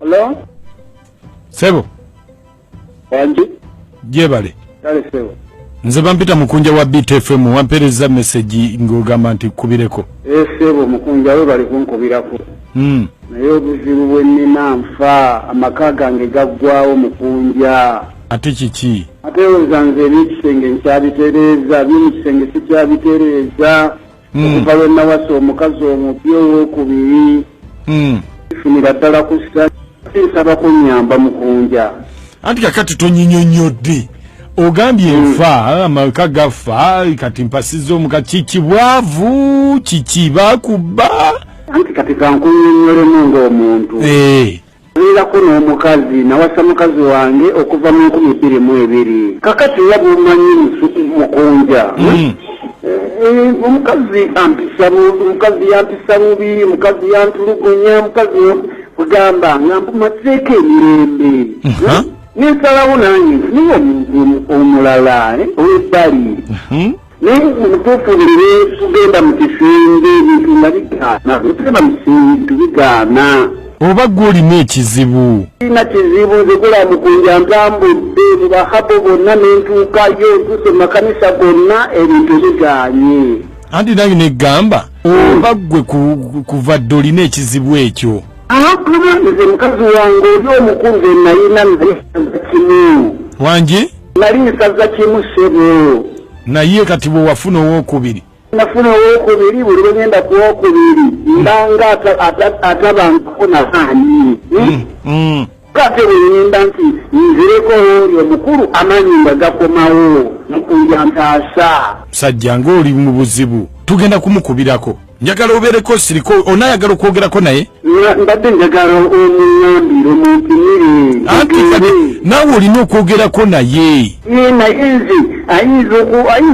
Hello? Sebo. Wangi? Jebale. Kale sebo. Nze bampita Mukunja wa BTFM, wampereza message ng'ogamba nti kubireko. Eh sebo Mukunja, we bali kunkubirako. Naye obuzibu bwe nnina, nfa, amaka gange gaggwawo Mukunja. Ate kiki? Ate olowooza nze ebyekisenge nkyabitereeza, eby'omu kisenge sikyabitereeza. Okuva lwe nawasa omukazi omupya owokubiri. Kifunira ddala ku ssa, nsaba kunnyamba Mukunja. Anti kakati tonyinyonnyodde, ogambye nfa, amaka gafa, kati mpasizza omuka, kiki bwavu, kiki bakubba? Anti kati kankunnyonnyolemu ng'omuntu. Beerako n'omukazi, nawasa mukazi wange okuva mu 2020. Kakati nga bw'omanyi Mukunja, omukazi ampisa bubi, omukazi yampisa bubi, omukazi yantulugunya, omukazi kugamba nga mbumazeeko emirembe. Nensalawo nange nfuniyo omuntu omulala ow'ebbali. Naye mu butuufu buli lwe tugenda mu kisenge ebintu nga bigaana, bwe tugenda mu kisenge ebintu bigaana. Oba ggwe olina ekizibu? Sirina kizibu, nze gula Mukunja, ntambudde mu bahabo bonna ne ntuukayo, ntuuse mu makanisa gonna, ebintu bigaanye. Anti nange neggamba oba ggwe kuva dda olina ekizibu ekyo. Aa, nze mukazi wange oli omukulu gwe nalina nali nsaza kimu. Wangi? Nali nsaza kimu ssebo. Naye kati bwe wafuna owokubiri? Nafuna owokubiri, buli lwe ngenda ku wokubiri mbanga atabangako na maanyi. Ate bwe ngenda nti nzireko oli omukulu, amaanyi nga gakomawo. Mukunja ntaasa. Musajja ng'oli mu buzibu, tugenda kumukubirako. Njagala obeereko siriko, onayagala okwogerako naye? Mbadde njagala omuŋambire omumpimire. Anti kati naawe olina okwogerako naye. Naye nze ayinza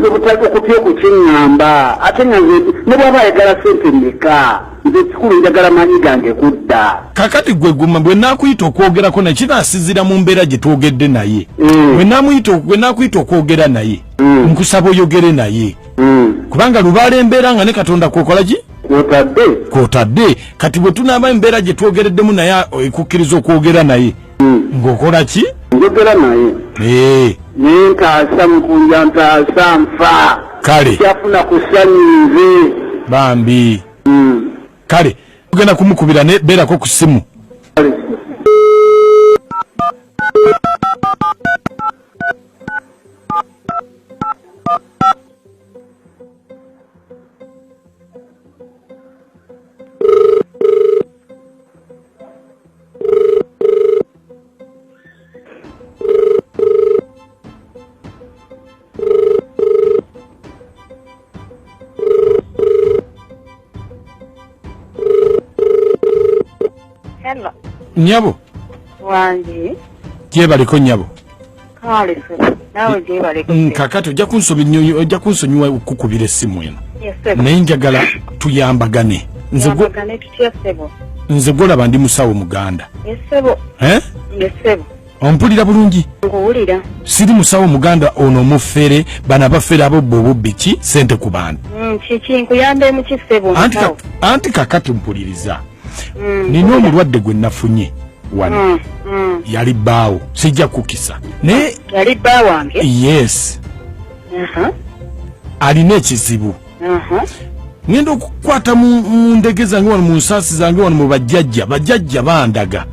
okutya okukiŋŋamba, ate nga nze ne bw'aba ayagala sente mmeka, nze ekikulu njagala maanyi gange kudda. Kakati gwe guma, bwe naakuyita okwogerako naye kinaasizira mu mbeera gye twogedde naye. Bwe naakuyita okwogera naye, nkusaba oyogere naye. Kubanga lubaala embeera nga ne Katonda kwokola ki? Kwotadde. Kwotadde. Kati bwe tunaaba embeera gye twogereddemu naye ekukkiriza okwogera naye, ng'okola ki? Njogera naye. Naye ntaasa Mukunja, ntaasa, nfa. Kale. Kyafuna ku ssanyu nze. Bambi. Kale tugenda kumukubira, ne beerako ku ssimu. Kale. Hello. Nyabo. Wangi. Gyebaleko nyabo. Kale ssebo. Naawe gyebaleko. Kakati ojja kunsobi, ojja kunsonyiwa okukubira essimu eno. Yes, ssebo. Naye njagala tuyambagane. Tuyambagane tutya ssebo? Nze gwolaba ndi musawo muganda. Yes, ssebo. Eh? Yes, ssebo. Ompulira bulungi? Nkuwulira. Siri musawo muganda ono omufere, bano abafere abobba obubbi ki sente ku bantu. Kiki nkuyambemu ki ssebo? Anti kakati mpuliriza. Nina omulwadde gwe nafunye wano. Yali bbaawo, sijja kukisa. Naye yali bba wange? Yes. Alina ekizibu. Ngenda okukwata mu ndege zange wano, mu nsaasi zange wano, mu bajjajja, bajjajja bandaga.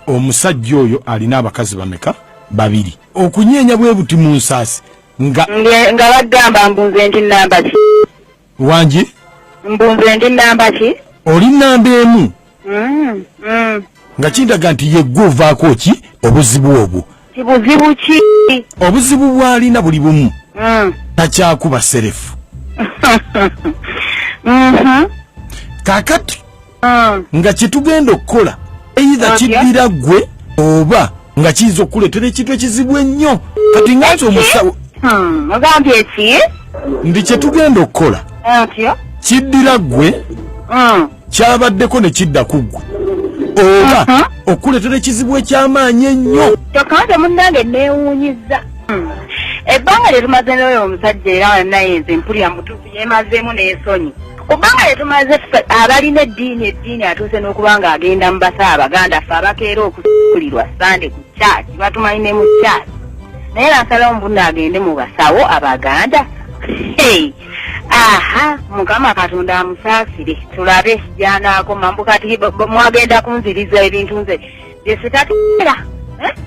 Omusajja oyo alina abakazi bameka? Babiri. Okunyeenya bwe buti mu nsaasi nga Nga bagamba mbunze ndi namba ki? Wangi? Mbunze ndi namba ki? Oli namba 1. Nga kindaga nti ye ggwe ovaako ki obuzibu obwo. Buzibu ki? Obuzibu bw'alina buli bumu. Takyakuba serefu. Kaakati nga kye tugenda okukola either kiddira ggwe oba nga kiyinza okukuleetera ekintu ekizibu ennyo. Kati nga nze omusawo. Ogambye ki? Ndi kye tugenda okukola kiddira ggwe, kyabaddeko ne kidda ku ggwe oba okukuleetera ekizibu eky'amaanyi ennyo. Kyokka nze munnange neewuunyizza. Ebbanga lye tumaze n'oyo omusajja era naye nze mpulira mutuufu yeemazeemu n'ensonyi. Kubanga tetumaze ffe abalina eddiini, eddiini atuuse n'okuba nga agenda mu basawo Abaganda, ffe abakeera okusulirwa Sande ku kyaki, batumanyi ne mu kyaki, naye nasalawo mbu agende mu basawo Abaganda. Hey! Aha, Mukama Katonda amusaasire, tulabe gy'anaakoma. Mbu kati mwagenda kunziriza ebintu nze byesitateera.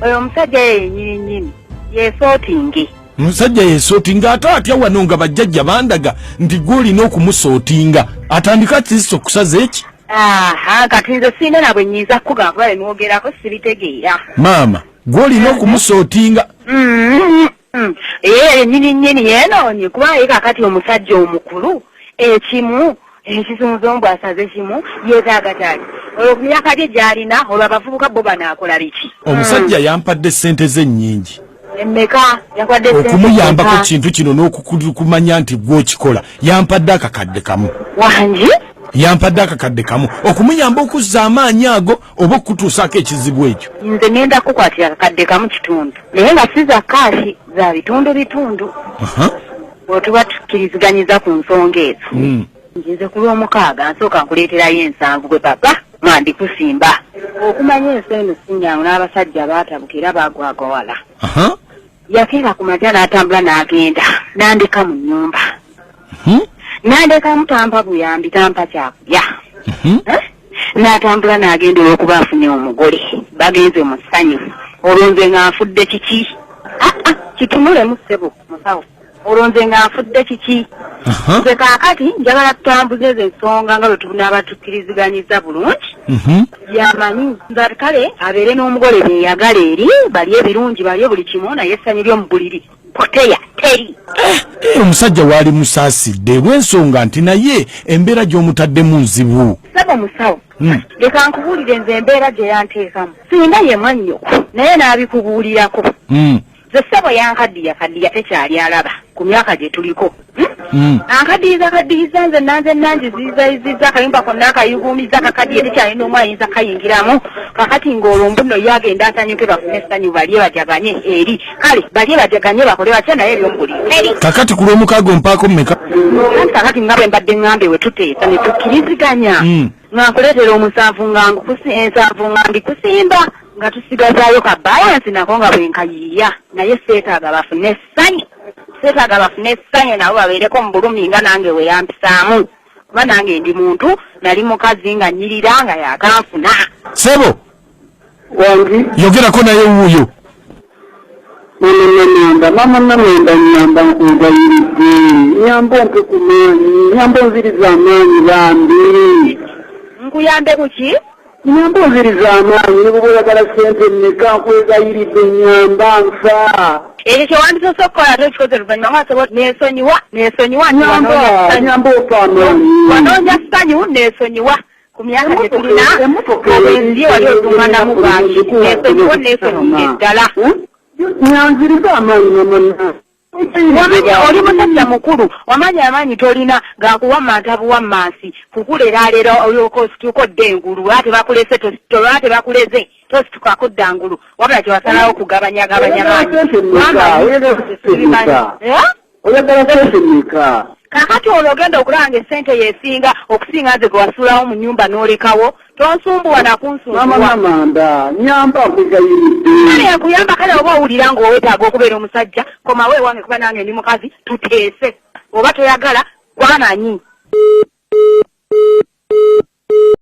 Oyo omusajja ye yennyini nnyini yeesootinge. Musajja yeesootinga ate atya wano nga bajjajja bandaga nti gwe olina okumusootinga atandika akizisa okusaza eki? Aha, kati nze siina nabwe nnyinza kukugamba kuba bemwogerako sibitegeera. Maama, gwe olina okumusootinga. Ee, yennyini nnyini yeenoonye, kuba ye kakati omusajja omukulu ekimu ekizunzo mbu asaze kimu, yeetaaga kyali olwo ku myaka gye gy'alina, olwo abavubuka bo banaakola biki? Omusajja yampadde ssente ze nnyingi. Emmeka yakwadde ssente? Okumuyambako Mmeka? Kintu kino n'okumanya nti gw'okikola, yampadde 1,000. Wangi? Yampadde 1,000 okumuyamba okuzza amaanyi ago oba okutuusaako ekizibu ekyo. Nze ngenda kukukwatira 1,500, naye nga si za cash, za bitundu bitundu. Bwe tuba tukkiriziganyiza ku nsonga ezo, nze ku Lwomukaaga nsooka nkuleeterayo 70 gwe papa nga ndikusimba. Okumanya ensi eno si nnyangu, n'abasajja baatabuka era baagwagwawala. Yakeera ku makya n'atambula n'agenda n'andeka mu nnyumba, n'andekamu, tampa buyambi, tampa kyakulya. Eh? N'atambula n'agenda olw'okuba afunye omugole, bagenze mu ssanyu. Olwo nze nga nfudde kiki? Ah, ah, kitunulemu ssebo musawo, olwo nze nga nfudde kiki? Nze kaakati njagala tutambuze ezo ensonga nga bwe tunaaba tukkiriziganyiza bulungi. Yamanyi nze ati kale abeere n'omugole, beeyagala eri, balye ebirungi, balye buli kimu, naye essanyu ly'omu buliri poteya teri. Eh, omusajja waali musaasidde olw'ensonga nti naye embeera gy'omutaddemu nzibu. Ssebo musawo, leka nkubuulire, nze embeera gye yanteekamu singa ye mwannyoko naye n'abikubuulirako. Nze ssebo yankaddiya kaddiya, tekyali alaba ku myaka gye tuliko. Ankaddiyiza kaddiyiza, nze nanze nanjiziizayiziza akayumba konna akayuguumiza kakaddiye, tekyalina omu ayinza kayingiramu. Kakati ng'olwo mbuno ye agenda asanyuke, bafune essanyu, balye bajaganye eri, kale balye bajaganye, bakole batya, naye ebyomubuliri teri. Kakati ku Lwomukaaga ompaako mmeka? Anti kakati nga bwe mbadde ŋŋambye, we tuteesa ne tukkiriziganya, nga nkuleetera 70, nga 70 nga ndikusimba, nga tusigazaayo ka balance nako nga bwenkayiiya. Naye seetaaga bafune essanyu, seetaaga bafune essanyu, nabo babeereko mu bulumi nga nange we yampisaamu, kuba nange ndi muntu, nali mukazi nga nnyirira nga yakanfuna. Sebo. Wangi. Yogerako naye wuuyo. Mama Namanda, mama Namanda, nyamba, nkwegayiridde, nyamba ompe ku maanyi, nyamba onziriza amaanyi bambi. Nkuyambe kuki? Nyamba onziriza amaanyi, ne bwoba oyagala ssente mmeka, nkwegayiridde, nyamba, nfa. Ekyo kyewandisoose okukola ate okikoze luvannyuma nga neesonyiwa, neesonyiwa nti Nyamba. wanoonya ssanyu. Nyamba ompe amaanyi. Wanoonya ssanyu, neesonyiwa ku myaka gye tulina. Emmotoka Obwenzi wali otunganamu bwaki? Neesonyiwa, neesonyiire ddala. Nyanziriza amaanyi, mama. Wamanya oli musajja mukulu, wamanya amaanyi tolina gakuwamma ntabuwammansi kukuleraalera, olyoka osituka odda engulu, ate bakulese ate tebakuleze tosituka kudda ngulu, wabula kyewasalawo kugabanyagabanya maanyi. Oyagala sente mmeka? Oyagala sente mmeka? Eh? Oyagala sente mmeka? Kakati olwo ogenda okulaba nga esente yesinga okusinga nze gwe wasuulawo mu nnyumba n'olekawo. Tonsumbuwa Mama. Nakunsumbuwa. Namanda, nyamba, nkwegayiridde. Kale nkuyamba, kale oba owulira ng'owetaaga okubeera omusajja, komawo ewange, kuba nange ndi mukazi, tuteese. Oba toyagala gwamanyi.